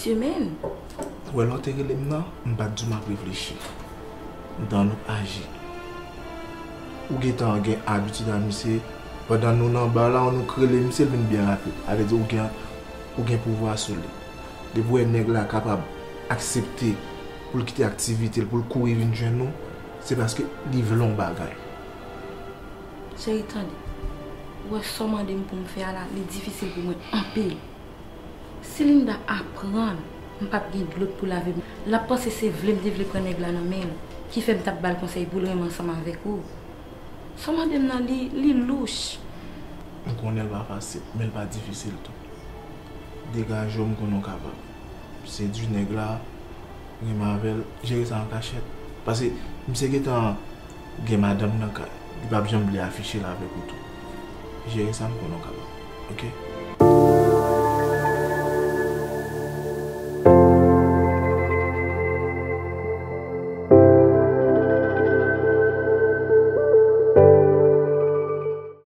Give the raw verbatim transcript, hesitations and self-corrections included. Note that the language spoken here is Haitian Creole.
Semenn. Ou wè lè w te rele m nan, m pa t di w m ap reflechi. M te annik aji. Ou gentan gen abitid a misye, pandan nou nan ba la, nou k rele misye, l vin byen rapid. Sa vle di ou gen, ou gen pouvwa sou li. Depi w wè nèg la kapab aksepte pou l kite aktivite l, pou l kouri vin jwenn nou, se paske li vle yon bagay. Cheri, tande. Ou wè sa w mande m pou m fè a la, li difisil pou mwen anpil. Si Linda aprann m p ap gen dlo pou lave m, l ap panse se vle m te vle pran nèg la nan men l ki fè m t ap ba l konsèy pou l renmen ansanm avèk ou. Sa w mande m nan, li, li louch. M konnen l pa fasil, men l pa difisil tou. Degaje w, m konnen w kapab. Sedui nèg la, renmen avè l, jere sa an kachèt. Paske misye gentan gen madanm nan kay. Li p ap janm vle afiche l avèk ou tou. Jere sa, m konnen w kapab.